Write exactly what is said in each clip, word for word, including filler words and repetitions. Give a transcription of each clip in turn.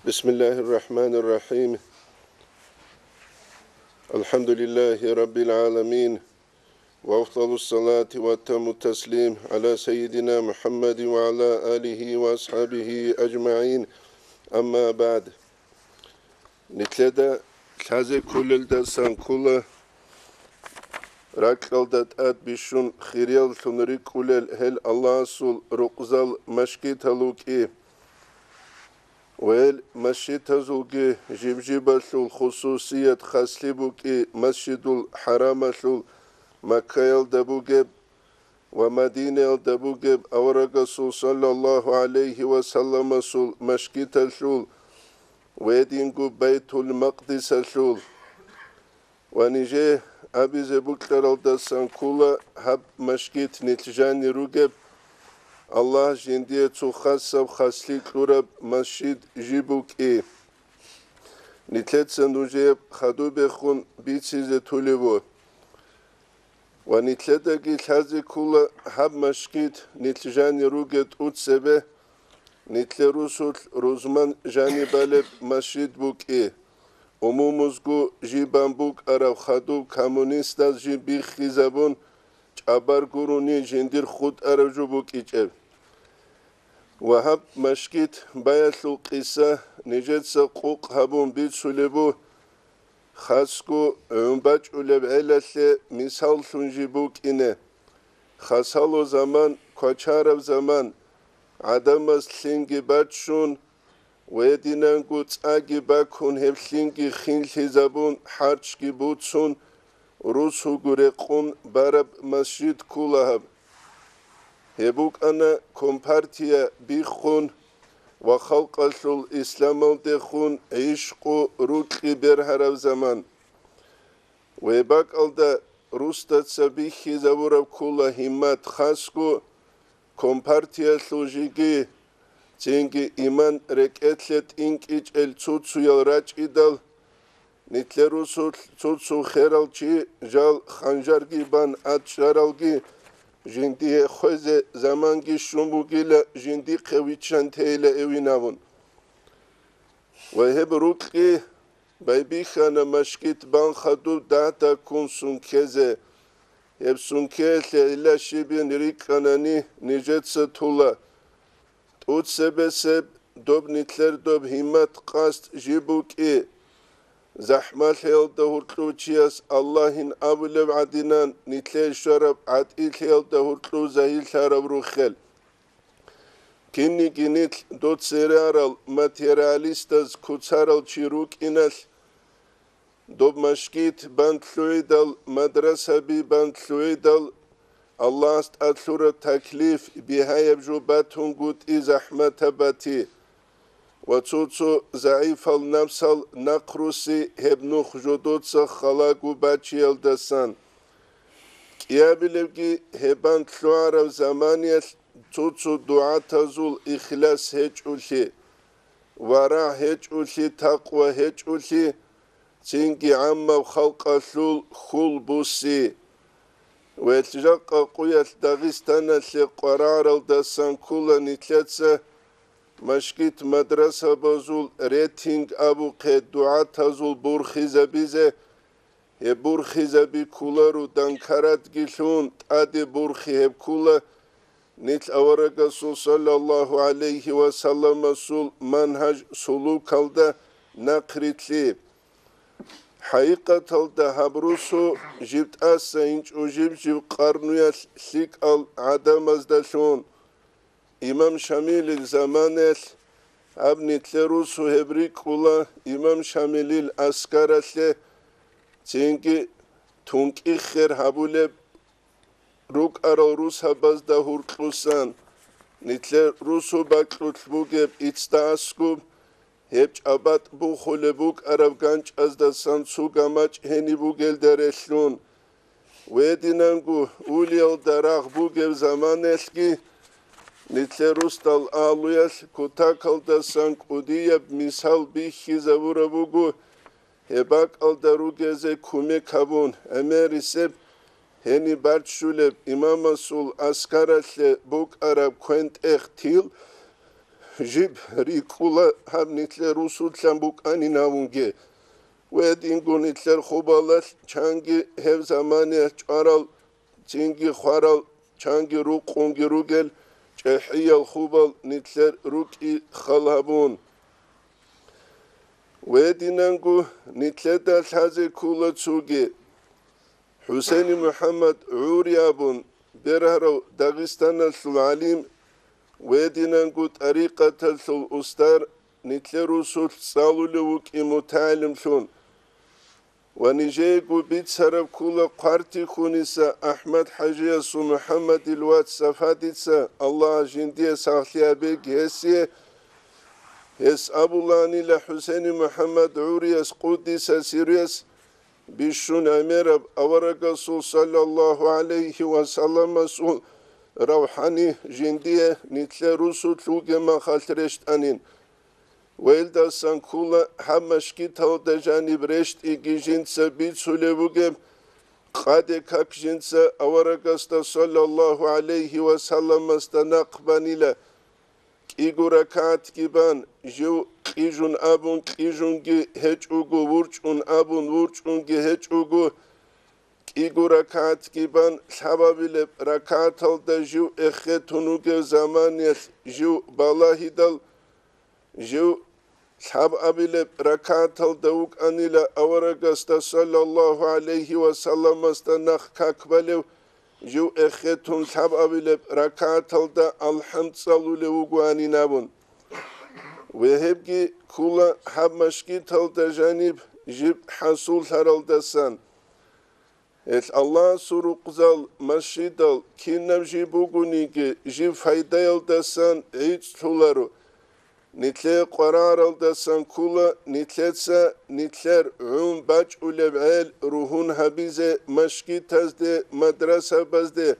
بسم الله الرحمن الرحيم. الحمد لله رب العالمين. وأفضل الصلاة وأتم التسليم على سيدنا محمد وعلى آله وأصحابه أجمعين. أما بعد. Нилъеда лъазе кколелдасан ккола ракьалда тӀад бищун хирияллъун рикӀкӀулел гьел Аллагьасул рукъзал машгитал вукӀи. Ва гьел машгитазулги жиб-жибалъул хусусият хаслъи букӀи Масжидул ХӀарамалъул Маккаялда бугеб ва Мадинаялда бугеб аварагасул саллаллагьу гӀалайгьи ва салламасул машгиталъул ва гьединго Байтул-Макъдисалъул. Ва нижее абизе букӀаралдасан ккола гьаб машгит нилъ жанир ругеб, Аллагь жиндие цо хасаб хаслъи кьураб машгит жиб букӀи. Нилъеца нужее хадубехун бицизе тулеб буго. Ва нилъедаги лъазе ккола гьаб машгит нилъ жанир ругеб тӀоцебе, нилъер русулъ рузман жаниб балеб машгит букӀи, умумузго жиб бан букӀараб хадуб коммунистаз жиб биххизабун, чӀабар гурони жиндир хутӀараб жо букӀичӀеб. Ва гьаб машгит баялъул къиса нижеца къокъ гьабун бицулеб буго, хасго гӀун бачӀулеб гӀелалъе мисаллъун жиб букӀине. Хасало заман квачараб заман, гӀадамаз лъинги баччун, ва гьединанго цӀаги бакун гьеб лъинги хинлъизабун, хӀарчги буцун, русуго рекъун бараб машгит ккола гьаб. Гьеб букӀана компартия биххун ва халкъалъул исламалдехун гӀишкъу рукьи бергьараб заман. Ва гьеб бакӀалда русдаца бихьизабураб ккола гьиммат хасго компартиялъул жиги, цинги иман рекӀелъе тӀинкӀичӀел цо-цоял рачӀидал, нилъер русулъ цо-цо херал чи жал ханжарги бан ачӀаралги, жиндие хвезе заманги щун бугила, жиндихъе виччан тейила эвинавун. Ва гьеб рукьи байбихьана машгит бан хадуб дагьдаккун сункезе. Гьеб сункеялъе гӀилла щибин рикӀкӀанани нижеца тула. ТӀоцебесеб доб нилъер доб гьиммат-къасд жиб букӀи. ЗахӀмалъиялда гьуркьув чияс Аллагьин абулеб гӀадинан, нилъее щвараб гӀатӀилъиялда гьуркьув загьирлъараб рухел. Кинниги нилъ доцерарал материалистаз куцарал чи рукӀиналъ, доб машгит бан лъугӀидал, мадрасаби бан лъугӀидал, Аллагьас тӀад лъураб таклиф бигьаяб жо батунгутӀи захӀматаб бати ва цо-цо загӀипал напсал нахъруси гьеб нух жодоца халаго бачиялдасан. КӀиабилебги гьеб бан лъугӀараб заманиялъ цо-цо дугӀатазул ихлас гьечӀолъи, варагӀ гьечӀолъи, такъва гьечӀолъи, цинги гӀаммаб халкъалъул хьул буси. Ва гьелъ жакъа къуялъ Дагъистаналъе къварагӀаралдасан ккола нилъеца машгит-мадрасабазул рейтинг абухъе дугӀатазул бурхизабизе, гьеб бурхизаби кколаро данкаратги лъун, тӀаде бурхи гьеб ккола нилъ аварагасул саллаллагьу гӀалайгьи ва салламасул манхӀаж-сулукалда нахърилълъи. ХӀакъикъаталда гьаб русу жиб тӀаса инчӀо жиб-жиб къарнуялъ лъикӀал гӀадамаздалъун. Имам Шамилил заманаялъ гьаб нилъер русу гьеб рикӀкӀула Имам Шамилил аскаралъе, цинги тункӀи хер гьабулеб рукӀарал русабазда гьуркьусан, нилъер русу бакьулъ бугеб иццда аскуб, гьеб чӀабатӀ бухулеб букӀараб ганчӀаздасан цо гамачӀ гьениб бугелда релълъун. Гьединанго улиялда рагъ бугеб заманаялъги нилъер русдал агьлуялъ кутакалдасан кӀудияб мисал бихьизабураб буго, гьеб бакӀалда ругезе кумек гьабун, гӀемерисеб гьениб баччулеб имамасул аскаралъе букӀараб квен-тӀех тил жиб рикӀкӀула гьаб нилъер русуллъан букӀанин абунги. Гьединго нилъер хубалалъ чанги гьеб заманиялъ чӀварал, цинги хварал, чанги рукъунги ругел чӀехӀиял хубал нилъер рукӀи хал гьабун. Гьединанго нилъеда лъазе ккола цоги. ХӀусени МухӀаммад ГӀури абун бергьарав Дагъистаналъул гӀалим, гьединанго тӀарикъаталъул устар, нилъер русулъ цӀалулев вукӀин мутагӀилимлъун. Ва нижеего бицараб ккола Хъвартихьуниса АхӀмад-хӀажиясул МухӀаммадил вац Сафадица, Аллагьас жиндие сахлъи гьабеги гьесие, гьес абулаанила ХӀусени МухӀаммад ГӀурияс къуддиса сирруяс бищун гӀемераб аварагасул саллаллагьу гӀалайгьи ва салламасул равхӀани жиндие нилъер русулъ вугеб махалъ рещтӀанин. Ва илдасан ккола гьаб машгиталда жаниб рещтӀиги жинца бицулеб бугеб, къаде как жинца аварагасда саллаллагьу гӀалайгьи ва салламасда нахъ банила. КӀиго ракагӀатги бан, жив кьижун абун кьижунги гьечӀого, вурчӀун абун вурчӀунги гьечӀого, кӀиго ракагӀатги бан, лъабабилеб ракагӀаталда жив эхетун вугев заманиялъ жив балагьидал, жив лъабабилеб ракагӀаталда вукӀанила аварагасда саллаллагьу гӀалайгьи ва салламасда нахъ как балев, жив эхетун лъабабилеб ракагӀаталда алхӀам цӀалулев вугоанин абун. Ва гьебги ккола гьаб машгиталда жаниб жиб хӀасуллъаралдасан. Гьел Аллагьасул рукъзал, машгидал кинаб жиб бугониги, жиб пайдаялдасан гӀицӀлъуларо. Нилъее къвараралдасан ккола нилъеца нилъер гӀун бачӀулеб гӀел ругьун гьабизе машгитазде, мадрасабазде.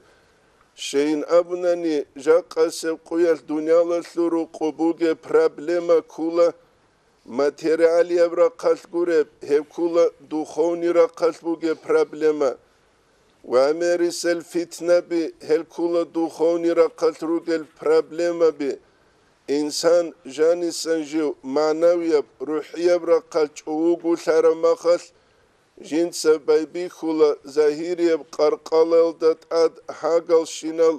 Щайин абунани, жакъасеб къуялъ дуниялалъул рукъу бугеб проблема ккола материалияб рахъалъ гуреб, гьеб ккола духовный рахъалъ бугеб проблема. Ва гӀемерисел фитнаби, гьел ккола духовный рахъалъ ругел проблемаби. Инсан жанисан жив магӀнавияб, рухӀияб рахъалъ чӀугулъараб махалъ, жинца байбихьула загьирияб къаркъалаялда тӀад гьагалщинал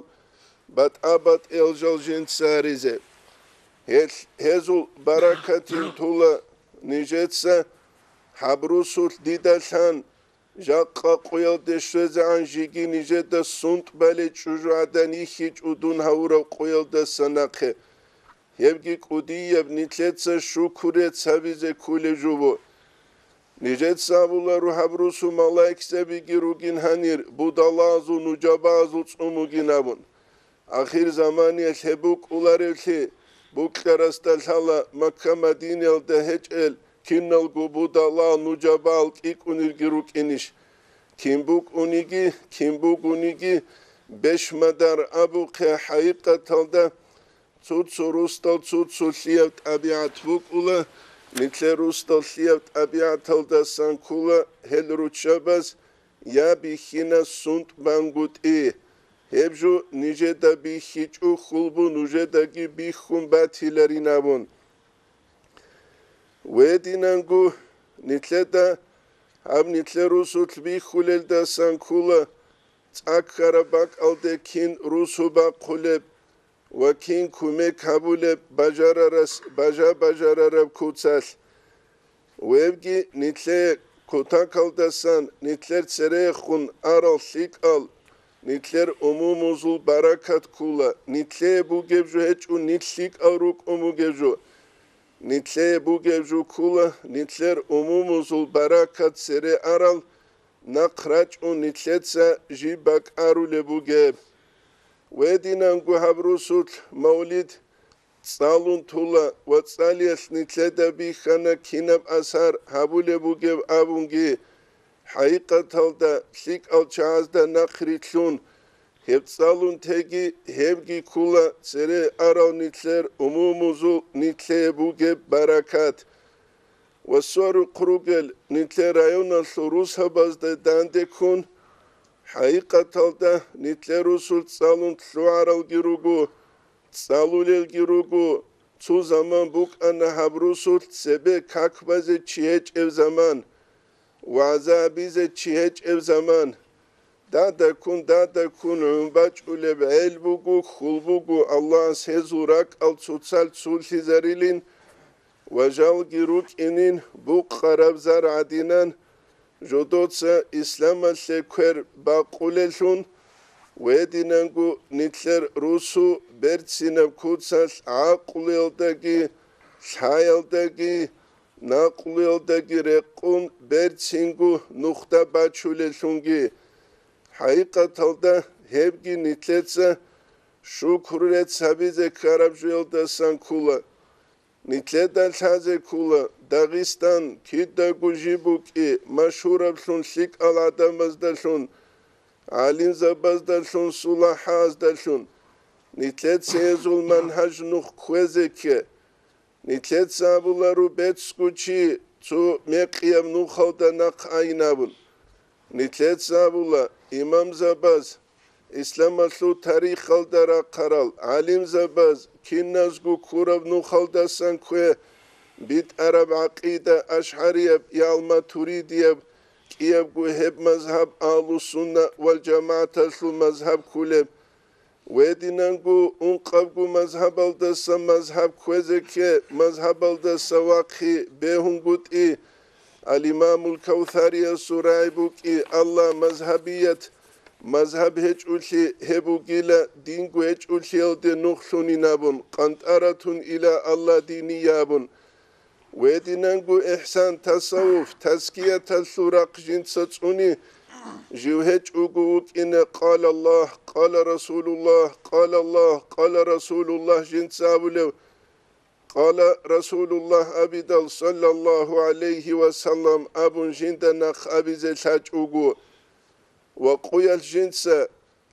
батӀа-батӀиял жал жинца гьаризе. Гьел, гьезул баракатин тула нижеца гьаб русулъ дида лъан, жакъа къуялде щвезегӀан жеги нижеда сунтӀ балей чӀужугӀадан йихьичӀо дун гьавураб къуялдаса нахъе. Гьебги кӀудияб нилъеца шукуре цабизе ккулеб жубу. Нижеца абуларо гьаб русу малаикзабиги ругин гьанир, будалазул, нужабазул цӀумугин абун. Ахир заманиялъ гьеб букӀуларевлъи, букьарасда лъала Макка-Мадинаялда гьечӀел киналго будалал, нужабал кӀикӀунирги рукӀинищ? Кин букӀуниги, кин бугониги, бешмадар абухъе, хӀакъикъаталда цо-цо русдал цо-цо лъияб тӀабигӀат букӀула, нилъер русдал лъияб тӀабигӀаталдасан ккула гьел руччабаз я бихьина сунтӀ бангутӀи. Гьеб жо нижеда бихьичӀо хьулбу нужедаги бихьун батиларин абун. Гьединанго нилъеда гьаб нилъер русулъ бихьулелдасан ккула цӀа ккараб бакӀалде кин русу бахъулеб ва кин кумек гьабулеб бажарарас бажа-бажарараб куцалъ. Вебги нилъее кутакалдасан нилъер церехун арал лъикӀал, нилъер умумузул баракат ккула, нилъее бугеб жо гьечӀо, нилъ лъикӀал рукӀун бугеб жо. Нилъее бугеб жо ккула, нилъер умумузул баракат цере арал, нахъ рачӀун нилъеца жиб бакӀарулеб бугеб. Гьединанго гьаб русулъ мавлид цӀалун тула ва цӀалиялъ нилъеда бихьана кинаб асар гьабулеб бугеб абунги, хӀакъикъаталда лъикӀал чагӀазда нахърилълъун, гьеб цӀалун теги, гьебги ккула цере арал нилъер умумузул нилъее бугеб баракат. Ва сверухъ ругел нилъер районалъул русабазда данде ккун, хӀакъикъаталда нилъер русул цӀалун лъугӀаралги руго, цӀалулелги руго, цо заман букӀана гьаб русулъ цебе как базе чи гьечӀев заман, вагӀза абизе чи гьечӀев заман. Дадаккун, дадаккун гӀун бачӀулеб гӀел буго, хьул буго, Аллагьас гьезул ракӀал цоцал цулъизарилин ва жалги рукӀинин букъараб зар гӀадинан, жодоца исламалъе квер бакъулеллъун, гьединанго нилъер русу берцинаб куцалъ гӀакълуялдаги, лъаялдаги, накълуялдаги рекъун берцинго нухда бачулеллъунги. ХӀакъикъаталда гьебги нилъеца шукру рецц гьабизе ккараб жоялдасан ккола. Нилъеда лъазе ккола, Дагъистан кидаго жиб букӀи, машгьураблъун лъикӀал гӀадамаздалъун, гӀалимзабаздалъун, сулахӀаздалъун. Нилъеца гьезул манхӀаж нух кквезе кке. Нилъеца абуларо бецӀго чи цо мекъияб нухалда нахъ айин абун. Нилъеца абула, имамзабаз, исламалъул тарихалда рахъарал гӀалимзабаз киназго ккураб нухалдасан ккве битӀараб гӀакъида ашгӀарияб ял матуридияб кӀиябго гьеб мазгьаб агьлу-сунна вал жамагӀаталъул мазгьаб кколеб. Гьединанго ункъабго мазгьабалдаса мазгьаб кквезе кке, мазгьабалдаса вахъи бегьунгутӀи, ал-Имамул Кавсариясул рагӀи букӀи, Аллагь мазгьабият, мазгьаб гьечӀолъи гьеб бугила, динго гьечӀолъиялде нух лъунин абун, къантӀаратун ила Аллагь диниян абун. Гьединанго ихсан, тасаввуф, тазкияталъул рахъ жинца цӀуни, жив гьечӀого вукӀине, «Къала Аллагь, къала Расулуллагь, къала Аллагь, къала Расулуллагь» жинца абулев, «Къала Расулуллагь» абидал, саллаллагьу гӀалайгьи ва саллам абун жинда нахъ абизе лъачӀого. Ва къуялъ жинца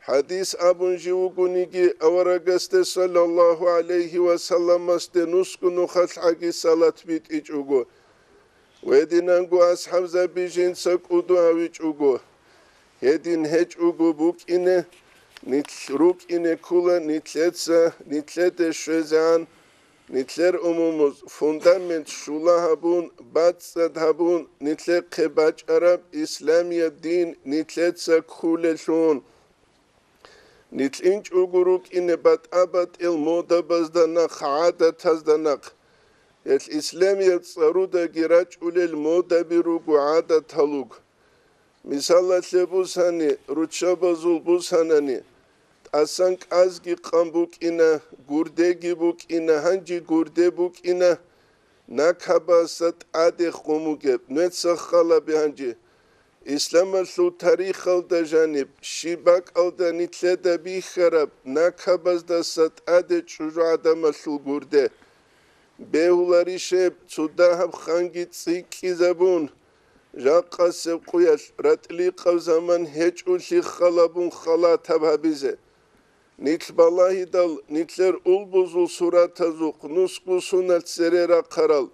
хӀадис абун жив вугониги, аварагасде саллаллагьу гӀалайгьи ва салламасде нусго нухалъ гӀаги салат битӀичӀого, гьединанго асхӀабзаби жинца кӀуду гьавичӀого, гьедин гьечӀого букӀине, нилъ рукӀине ккола нилъеца, нилъеде щвезегӀан, нилъер умумуз фундамент щула гьабун, бацӀцӀад гьабун, нилъехъе бачӀараб исламияб дин нилъеца кколеллъун. Нилъ инчӀого рукӀине батӀа-батӀиял модабазда нахъ, гӀадатазда нахъ. Гьелъ исламияб цӀарудаги рачӀулел модаби руго, гӀадатал руго. Мисалалъе бусани, руччабазул бусанани, тӀасан кӀазги къан букӀина, гурдеги букӀина, гьанже гурде букӀина, накабаса тӀаде хъумугеб, нуеца халаби гьанже. Исламалъул тарихалда жаниб, щиб бакӀалда нилъеда бихьараб накабаздаса тӀаде чӀужугӀадамалъул гурде. Бегьуларищеб цо дагьаб ханги цӀикӀкӀизабун, жакъасеб къуялъ ратӀлихъаб заман гьечӀолъи халабун халатаб гьабизе. Нилъ балагьидал, нилъер улбузул суратазухъ нусго суналъ цере рахъарал,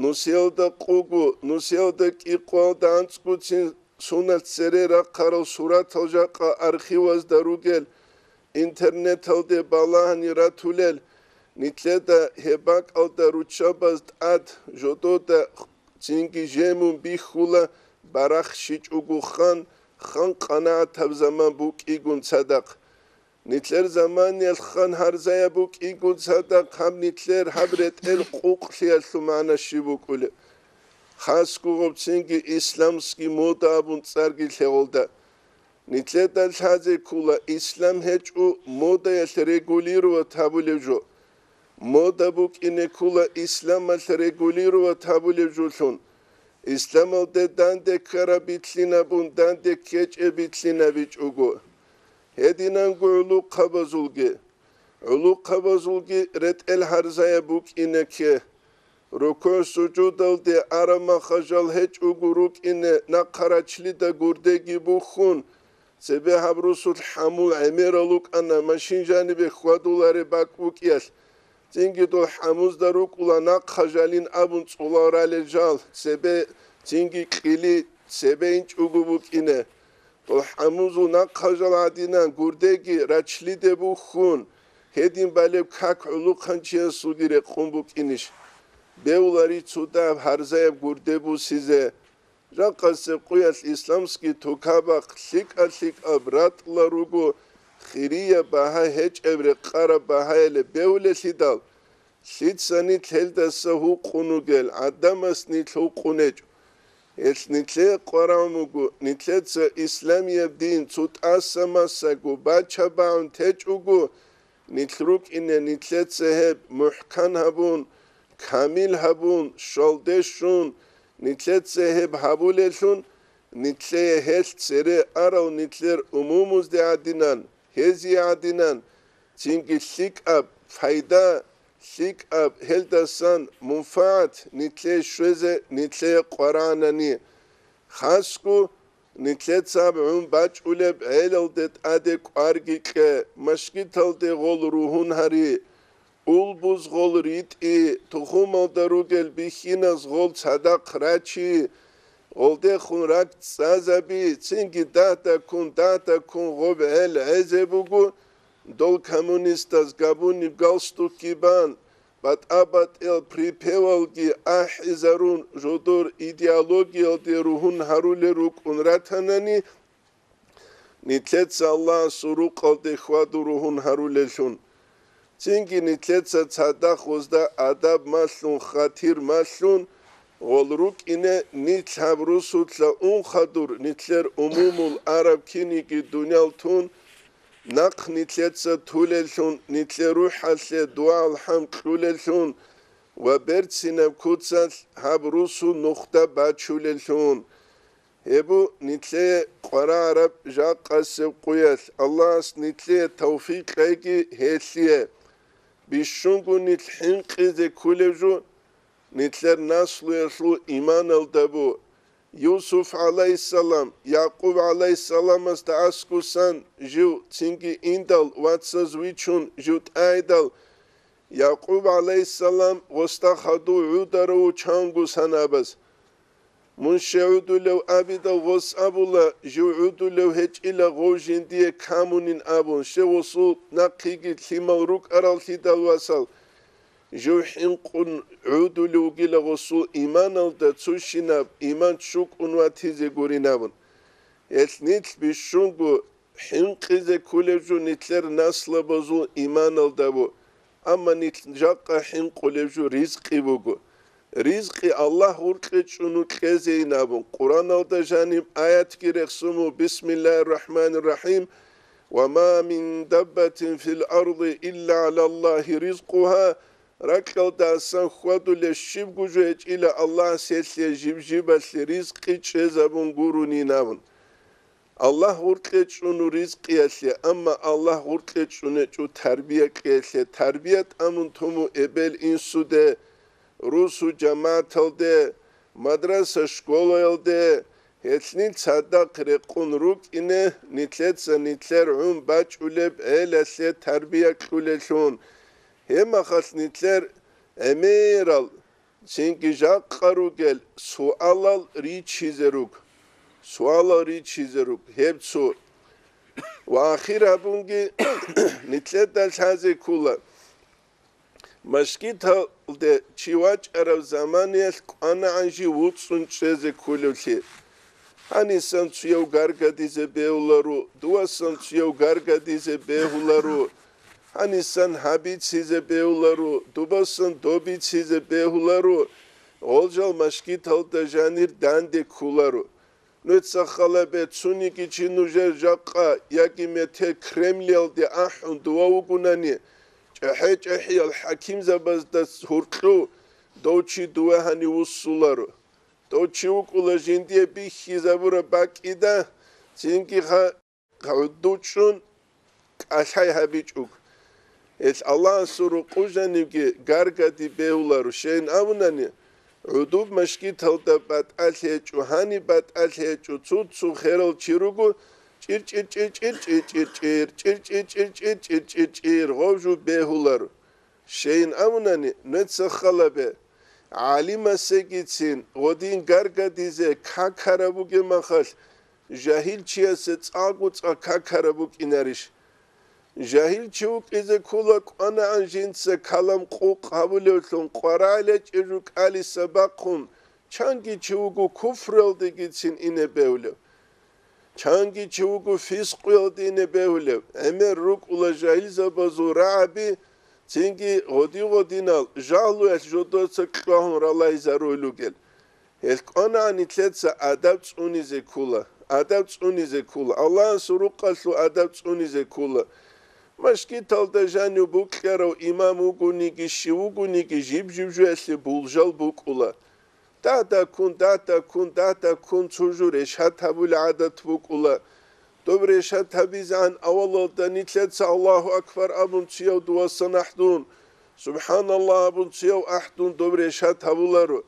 нусиялда къуго, нусиялда кӀикъоялда анцӀгоцин суналъ цере рахъарал суратал жакъа архивазда ругел, интернеталде балагьани ратулел, нилъеда гьеб бакӀалда руччабаз тӀад жодода цинги жемун бихьула, барахщичӀого хан, хан къанагӀатаб заман букӀигун цадахъ. Нилъер заманиялъ хан гьарзаяб букӀигун цадахъ гьаб нилъер гьаб ретӀел къукълъиялъул магӀна щиб букӀулеб? Хасго гъоб цинги исламский мода абун цӀарги лъегъолда. Нилъеда лъазе ккола ислам гьечӀо модаялъ регулировать гьабулев жо. Мода букӀине ккола исламалъ регулировать гьабулев жолъун. Исламалде данде ккараб битлъинабун данде ккечӀеб битлъинабичӀого. Гьединанго гӀулухъабазулги. ГӀулухъабазулги ретӀел гьарзаяб букӀине кке. РукугӀ-сужудалде араб махажал гьечӀого рукӀине нахъа рачлида гурдеги бухьун, цебе гьаб русулъ хӀамул гӀемерал рукӀана, машин жанибе хьвадулареб бакӀ букӀиялъ. Цинги дол хӀамузда рукӀула нахъа жалин абун цӀолал ралел жал, цебе цинги кьили цебе инчӀого букӀине. Дол хӀамузул нахъа жал гӀадинан гурдеги рачлиде бухьун, гьедин балеб как гӀулухъанчиясулги рекъон букӀинищ? Бевлари цо дагьаб гьарзаяб гурде бусизе. Жакъасеб къуялъ исламский тукабахъ лъикӀа-лъикӀаб ратӀла руго, хирияб багьа гьечӀеб рекъараб багьаялъе бевлелъидал, лъица нилъ гьелдаса гьукъун ругел, гӀадамас нилъ гьукъун гьечӀо. Гьелъ нилъее къварагӀун буго, нилъеца исламияб дин цо тӀаса-масаго бача-багӀун течӀого, нилъ рукӀине нилъеца гьеб мухӀкан гьабун, камил гьабун, щвалде щун, нилъеца гьеб гьабулелъун, нилъее гьелъ цере арал нилъер умумузде гӀадинан, гьезие гӀадинан, цинги лъикӀаб пайда, лъикӀаб гьелдасан мунфагӀат нилъее щвезе нилъее къварагӀанани. Хасго нилъеца гӀун бачӀулеб гӀелалде тӀаде кӀварги кье, машгиталде гъол ругьун гьари, улбуз гъол ритӀи, тухумалда ругел бихьиназ гъол цадахъ рачи, гъолдехун ракӀ цӀазаби, цинги дагьдаккун, дагьдаккун гъоб гӀел гӀезе буго, дол коммунистаз габуниб галстукги бан, батӀа-батӀиял припевалги ахӀизарун, жодор идеологиялде ругьун гьарулел рукӀун ратанани, нилъеца Аллагьасул рукъалде хьваду ругьун гьарулелъун. Цинги нилъеца цадахъ гъозда адаб малъун, хатир малъун, гъол рукӀине нилъ гьаб русулъа ун хадур, нилъер умумул араб киниги дунял тун, нахъ нилъеца тулеллъун, нилъер рухӀалъе дугӀа-алхӀам кьулеллъун ва берцинаб куцалъ гьаб русул нухда бачулеллъун. Гьеб бу нилъее къварагӀараб жакъасеб къуялъ, Аллагьас нилъее тавфикъ кьеги гьелъие. Бищунго нилъ хӀинкъизе кколеб жо нилъер наслуялъул иманалда бу. Юсуф гӀалайгьиссалам, Якъуб гӀалайгьиссаламасда аскӀусан жив цинги индал, вацаз вичун жив тӀайдал, Якъуб гӀалайгьиссалам гъосда хадув гӀударав вуч гьанго санабаз. Мун щай гӀудулев абидал гъос абула, жив гӀудулев гьечӀила гъов жиндие камунин абун, щай гъосул нахъеги лъимал рукӀараллъидал васал. Жив хӀинкъун гӀудулев вугила гъосул иманалда цущинаб иман чӀукӀун ватизе гурин абун. Гьелъ нилъ бищунго хӀинкъизе кколеб жо нилъер наслабазул иманалда бу, амма нилъ жакъа хӀинкъулеб жо ризкъи буго. Ризкъи Аллагь гъоркье чӀун кьезейин абун, Къуръаналда жаниб аятги рехсун бу: «Бисмиллагьир рахӀманир рахӀим, ва ма мин даббатин фил арди илла гӀалаллагьи ризкъугьа», ракьалда асан хьвадулеб щибго жо гьечӀила Аллагьас гьелъие жиб-жибалъе ризкъи чӀезабун гурунин абун. Аллагь гъоркье чӀун ризкъиялъе, амма Аллагь гъоркье чӀунечӀо тарбия кьеялъе, тарбия тӀамун туму эбел-инсуде, русу жамагӀаталде, мадраса-школаялде, гьелънил цадахъ рекъун рукӀине, нилъеца нилъер гӀун бачӀулеб гӀелалъе тарбия кьулеллъун. Гьебмахалъ нилъер гӀемерал, цинги жакъа ругел суалал ричизе руг. Суалал ричизе руг. Гьеб цо. Ва ахир гьабунги нилъеда лъазе ккола. Машгиталде чи вачӀараб заманаялъ кӀванагӀан жив вуцӀцӀун чӀезе кколевлъи. Гьанисан цуяв гаргадизе бегьуларо, дувасан цуяв гаргадизе бегьуларо, гьанисан гьабицизе бегьуларо, дубасан добицизе бегьуларо, гъол жал машгиталда жанир данде кколаро. Нуца халабе цониги чи нужер жакъа яги мете Кремльялде ахӀун дова вугунани, чӀахӀи-чӀахӀиял хӀакимзабазда гьуркьув дов чи дова гьанив вуссуларо. Дов чи вукӀула жиндие бихьизабураб бакӀида, цинги гьа-, гӀудучӀун кӀалъай гьабичӀого. Гьелъ Аллагьасул рукъу жанибги гаргади бегьуларо, щайин абунани, гӀудуб машгиталда батӀалъи гьечӀо, гьаниб батӀалъи гьечӀо, цо-цо херал чи руго, чӀир-чӀир-чӀир-чӀир, чӀир-чӀир-чӀир, чӀир-чӀир-чӀир-чӀир, чӀир-чӀир-чӀир, гъов жо бегьуларо. Щайин абунани, нуца халабе, гӀалимасегицин гъодин гаргадизе какараб бугеб махалъ, жагьил чиясе цӀакъго-цӀакъ какараб букӀинарищ? Жагьил чи вукӀизе ккола кӀванагӀан жинца калам къукъ гьабулевлъун къварагӀлъи чӀежу кӀалиса бахъун, чанги чи вуго куфруялдегицин ине бегьулев. Чанги чи вуго фискъуялде ине бегьулев. ГӀемер рукӀула жагьилзабазул рагӀаби, цинги гъоди-гъодинал жагьлуялъ жодоца кьвагьун ралайзаруй ругел. Гьел кӀванагӀан нилъеца адаб цӀунизе ккола, адаб цӀунизе ккола, Аллагьасул рукъалъул адаб цӀунизе ккола. Машгиталда жанив букьарав имам вугониги, щив вугониги, жиб-жиб жоялъе булжал букӀула. Дагьдаккун, дагьдаккун, дагьдаккун цо жо решат гьабули гӀадат букӀула. Доб решат гьабизегӀан авалалда нилъеца Аллагьу акбар абун цияв дувасан ахӀдун, СубхӀаналлагь абун цияв ахӀдун доб решат гьабуларо.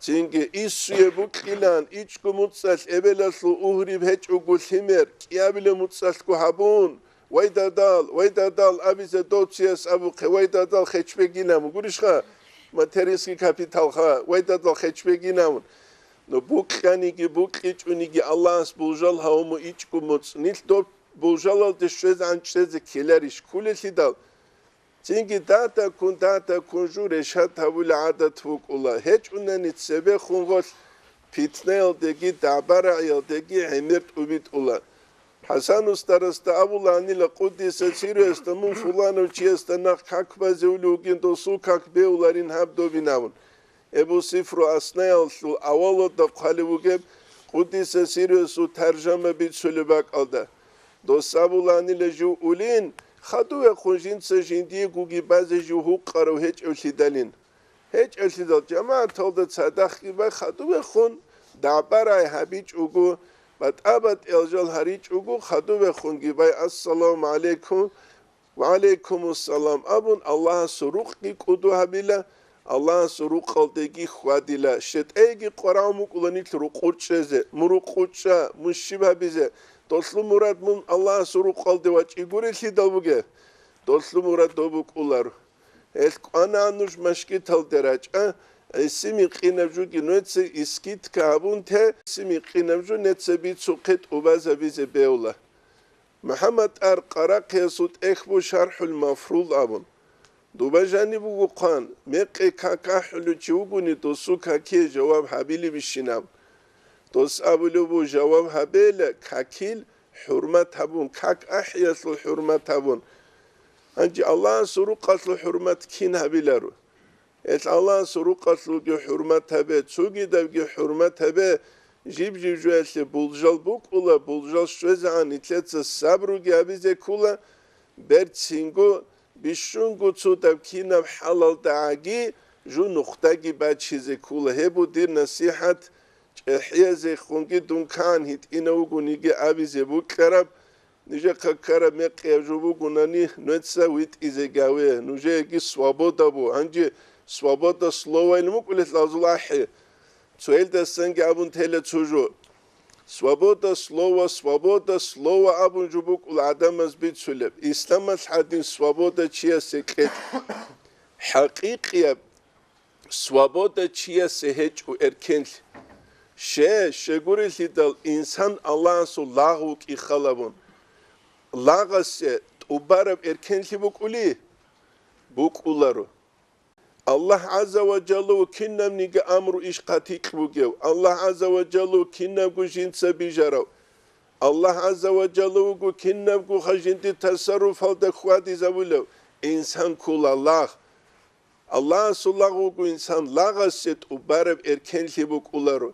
Цинги иссуе букьилан, ичӀго муцӀалъ эбелалъул угьриб гьечӀого лъимер, кӀиабилеб муцӀалъго гьабун, «Вай дадал, вай дадал», абизе дов цияс абухъе, «Вай дадал, хечбегинаб», гурищха, материнский капиталха, «Вай дадал, хечбегинаб». Но букьаниги, букьичӀониги Аллагьас булжал гьавуму ичӀго муцӀ. Нилъ доб булжалалде щвезегӀан чӀезе ккеларищ, кколелъидал? Цинги дагьдаккун, дагьдаккун жо решат гьабули гӀадат букӀула. ГьечӀунани цебехун гъолъ питнаялдеги дагӀба-рагӀиялдеги гӀемер тӀубитӀула. ХӀасан устарасда абуланила, къуддиса сирруясда, мун фуланав чиясда нахъ как базе улев вугин, досул как беуларин гьаб добинавун. Эбу Сифру Аснаялъул авалалда хъвалев вугеб, къуддиса сирруясул таржама бицулеб бакӀалда. Дос абуланила жив улин, хадувехъун жинца жиндиегоги базе жив гьукъарав гьечӀевлъидалин. ГьечӀевлъидал жамагӀаталда цадахъги бай хадувехъун, дагӀба-рагӀи гьабичӀого, батӀа-батӀиял жал гьаричӀого хадувехъунги бай, «Ассаламу гӀалайкум», «Ва гӀалайкумуссалам», абун, Аллагьасул рукъги кӀуду гьабила, Аллагьасул рукъалдеги хьвадила. ШетӀайги къварав мукӀула нилъ рукъур чӀезе, мун рукъур чӀа, мун щиб гьабизе, долъул мурад мун Аллагьасул рукъалде вачӀигурелъидал бугеб, долъул мурад доб букӀулар. Гьелъ кӀванагӀан нуж машгиталде рачӀа, гӀиси-микъинаб жуги нуеца искитка гьабун те, гӀиси-микъинаб жу неца бицухъе тӀубазабизе беула. МухӀаммад ТӀагьир Къарахъиясул тӀехь буго ШархӀул Мафрул абун. Дуба жаниб буго хъван, мекъи как ахӀулев чи вугони, досул какие жаваб гьабилебищинаб. Дос абулеб буго, жаваб гьабейила какил хӀурмат гьабун, как ахӀиялъул хӀурмат гьабун. Гьанже Аллагьасул рукъалъул хӀурмат кин гьабиларо? Гьелъ Аллагьасул рукъалъулги хӀурмат гьабе, цогидабги хӀурмат гьабе, жиб-жиб жоялъе булжал букӀула, булжал щвезегӀан нилъеца сабруги гьабизе ккола, берцинго, бищунго цо даб кинаб хӀалалдагӀаги жо нухдаги бачизе ккола. Гьеб буго дир насихӀат, чӀехӀиязехунги дун кан гьитӀинав вугониги абизе букӀараб, нижехъа ккараб мекъияб жо бугонани, нуеца витӀизе гаве, нужееги свобода бу. Гьанже свобода слова ил мукӀулел азул ахӀи. Цоялдасанги абун тела цо жо. Свобода слова, свобода слова абун жо букӀул гӀадамаз бицулеб. Исламалъ гьадин свобода чиясе кьечӀо. ХӀакъикъияб свобода чиясе гьечӀо эркенлъи. Ще, щегурелъидал инсан Аллагьасул лагъ вукӀи халабун. Лагъасе тӀубараб эркенлъи букӀули? БукӀуларо. Аллагь ГӀазза ва Жалла вуго кинабниги амру иш хъатикь бугев. Аллагь ГӀазза ва Жалла вуго кинабго жинца бижарав. Аллагь ГӀазза ва Жалла вуго кинабгоха жинди тасарруфалда хьвадизабулев. Инсан ккола лагъ. Аллагьасул лагъ вуго инсан, лагъасе тӀубараб эркенлъи букӀуларо.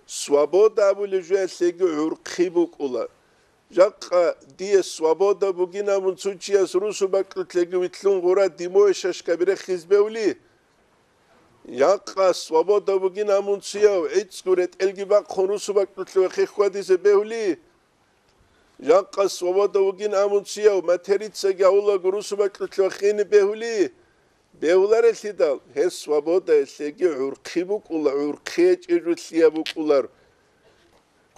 Свобода абулеб жоялъеги гӀурхъи букӀула. Жакъа дие свобода бугин абун цо чияс русу бакьулъеги витлъун гъура димове шашкаби рехиз бевли? Жакъа свобода бугин абун цияв гӀицӀго ретӀелги бахъун русу бакьулъе вехе хьвадизе бевли? Жакъа свобода вугин абун цияв материцаги авулаго русу бакьулъе вахине бегьули? Бегьуларелъидал, гьеб свободаялъеги гӀурхъи букӀула, гӀурхъи гьечӀеб жо лъияб букӀулар.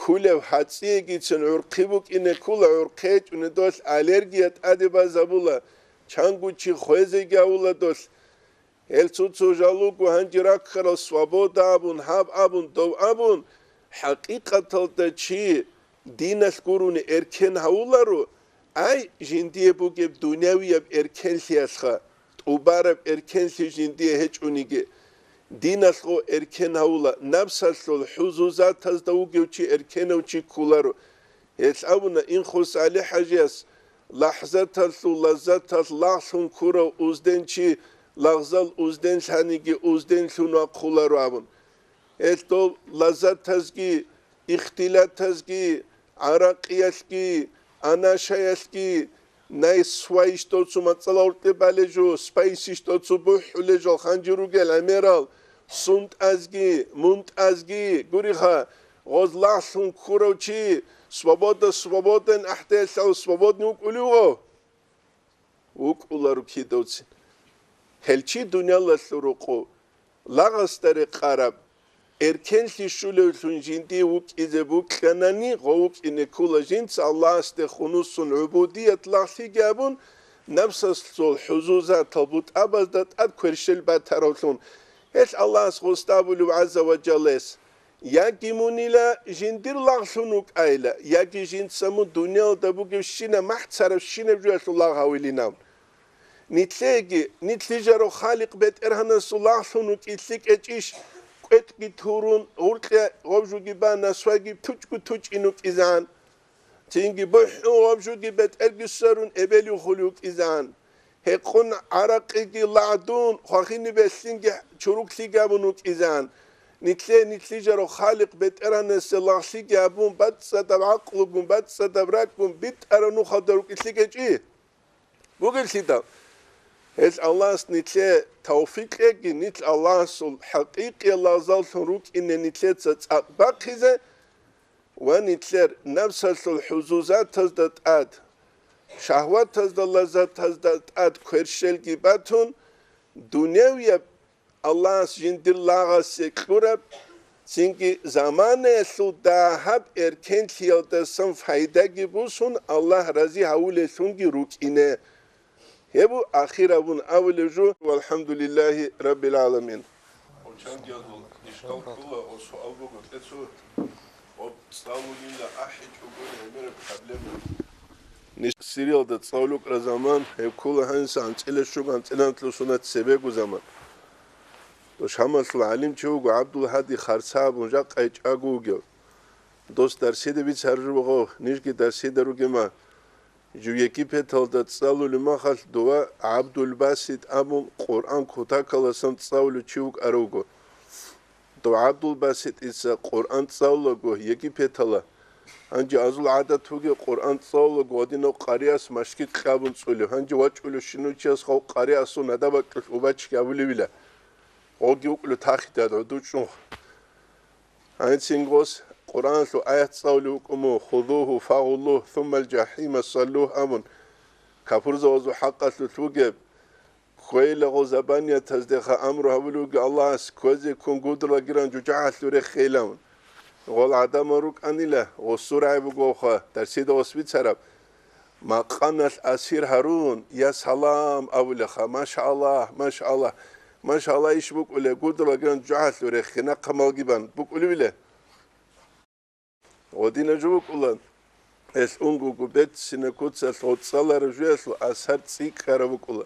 Кулев гьацӀиегицин гӀурхъи букӀине ккула, гӀурхъи гьечӀунедолъ аллергия тӀаде базабула, чанго чи хвезеги авула долъ. Гьел цо-цо жал руго гьанже раккарал свобода абун, гьаб абун, дов абун, хӀакъикъаталда чи диналъ гурони эркен гьавуларо, Ай, жиндие бугеб дунявияб эркенлъиялъха, тӀубараб эркенлъи жиндие гьечӀониги, диналъго эркен гьавула, напсалъул хӀузузатазда вугев чи эркенав чи кколаро. Гьелъ абуна Инхус ГӀали-хӀажияс: «ЛахӀзаталъул лаззаталъ лагълъун ккурав узден чи лагъзал узден лъаниги узденлъун вахъуларо», – абун. Гьелъ дов лаззатазги, ихтилатазги, гӀаракъиялъги, анашаялъги, най свайищ доцу мацӀала уркье бале жо, спайсищ доцу бухӀуле жо ханжи ругел гӀемерал, сунтӀазги, мунтӀазги, гуриха, гъоз лагълъун ккурав чи, свобода, свободен ахӀдеялъул свободный вукӀулев гъо? ВукӀуларо кидавцин. Гьел чи дуниялалъул рукъу лагъасда рекъараб, эркенлъи щулевлъун жиндие вукӀизе букьанани, гъов вукӀине ккола жинца Аллагьасде хунусун гӀубудият лагълъиги абун, напсалъул хӀузузатал бутӀабазда тӀад кверщел батаравлъун. Гьелъ Аллагьас гъосда абулев гӀазза ва жаллас: «Яги мунила жиндир лагълъун вукӀайила, яги жинца мун дуниялда бугебщина махӀ царабщинаб жоялъул лагъ гьавилинав». Нилъеги, нилъ лижарав Халикъ БетӀергьанасул лагълъун вукӀи лъикӀечӀищ, кӀветӀги турун, гъуркья гъобжуги бан, насвайги тучӀгу тучӀин вукӀизан. Цинги бухӀун гъобжуги бетӀерги сверун эбел-юхул вукӀизан. Гьекъун гӀаракъиги лагъдун, хвахини белълъинги чуруклъи габун вукӀизан. Нилъе нилъ лижарав Халикъ БетӀергьанасе лагълъиги абун, бацӀцӀадаб гӀакълугун, бацӀцӀадаб ракӀгун битӀараб нухалда рукӀи лъикӀечӀи? Бугеллъидал, гьел Аллагьас нилъе тавфикъ кьеги, нилъ Аллагьасул хӀакъикъиял лагъзаллъун рукӀине нилъеца цӀакъ бахъизе ва нилъер напсалъул хӀузузатазда тӀад, шагьватазда, лаззатазда тӀад кверщелги батун, дуневияб Аллагьас жиндир лагъасе кьураб, цинги заманаялъул дагьаб эркенлъиялдасан пайдаги бусун, Аллагь рази гьавулеллъунги рукӀине. Гьеб ахир абун абулеб жо: «Валхамдулиллагьи раббил гӀаламин». Гъочангиязул ишкал ккола, гъо суал буго, кьецо, гъо цӀалулила ахӀичӀого гӀемераб проблема. Ниж Сириялда цӀалулукӀра заман, гьеб ккола гьанса анцӀила щуго анцӀила анлъго сунат цебего заман. Дошамалъул гӀалимчи вуго ГӀабдул-Гьади Харца абун, жакъа чӀаго вугев. Дос дарсида бицаржуб гъов, нижги дарсида ругема. Жив Египеталда цӀалулев махалъ дова ГӀабдул-Басит абун Къуръан кутакаласан цӀалулев чи вукӀаравго. Дов ГӀабдул-Баситица Къуръан цӀалулаго Египетала. Гьанже азул гӀадат бугеб Къуръан цӀалулаго гьадинав къариас машгид кьабун цӀулев. Гьанже вачӀулев щинав чияс гъов къариасул надаб бакӀалъ убачги абулевила. Гъоги вукӀулев тахида гӀодов чӀун. Гьанцин гъос Къуръаналъул аят цӀалулев вукӀун мун: «Худугьу фагъуллугь, суммал жахӀима саллугь», – абун, капурзабазул хӀакъалъулъ вугеб, кквейлаго забаниятаздеха амру гьабулев вугев Аллагьас, кквезе ккун гудулагиран жужахӀалъув реххейилан. Гъол гӀадамал рукӀанила, гъосул рагӀи бугоха, дарсида гъос бицараб. Макъаналъ асир гьарун, я салам абулеха, машаллагь, машаллагь, машаллагь, иш букӀуле, гудулаган жужахӀалъув реххе, нахъа малги бан букӀулевиле? Гъодина жо букӀула, гьелъ унгуго берцина куцалъ гъоцӀалара жуялъул асар цӀикӀкӀара букӀула.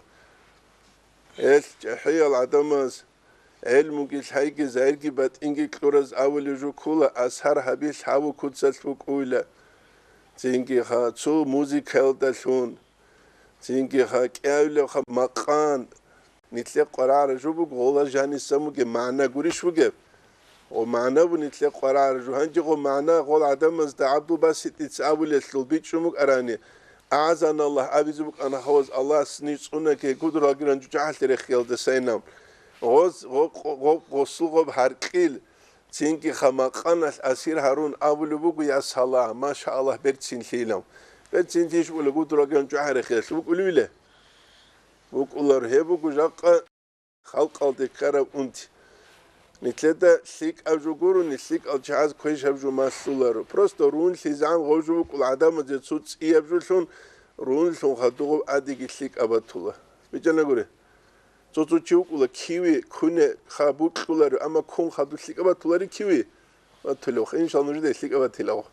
Гьелъ чӀехӀиял гӀадамаз гӀелмуги лъайги, зайирги батӀинги кьураз авулев жо ккула, асар гьабилъ гьаву куцалъ букӀуйла. Цинги ха цо музыкаялдалъун, цинги ха кӀиявилев ха макъан, нилъе къварагӀара жо буго, гъола жаниса муге магӀна гурищ бугеб? О, магӀна бу нилъе къварагӀара жо. Гьанже гъо магӀна гъол гӀадамазда ГӀабдулбаситӀица абулелъул бичӀчӀун букӀарани, «АгӀазаналлагь» абизе букӀана хаваз Аллагьас ниж цӀунаке гудуралгиран жужахӀалъе рехиялдасайинав. Гъоз-, гъо-, гъо-, гъо-, гъосул гъоб гьаркьил, цинги ха макъаналъ асир гьарун абулеб буго: «Я салагь, машааллагь, берцинлъи», – илан. Берцинлъи иш була гудуралгиран жужахӀалъе рехиялъ букӀулевиле? БукӀулар гьеб буго жакъа. Халкъалде ккараб унти. Нилъеда лъикӀаб жо гурони, лъикӀал чагӀаз квешаб жо малъуларо. Просто рунлъизегӀан гъов жо вукӀула гӀадамазе цо цӀияб жолъун, рунлъун хадугъуб адиги лъикӀаб батула. БичӀана гури. Цо-цо чи вукӀула киви, куне ха букьуларо, амма кун хадуб лъикӀаб батулари киви? Батулев. Иншалла, нужеда лъикӀаб батиларо.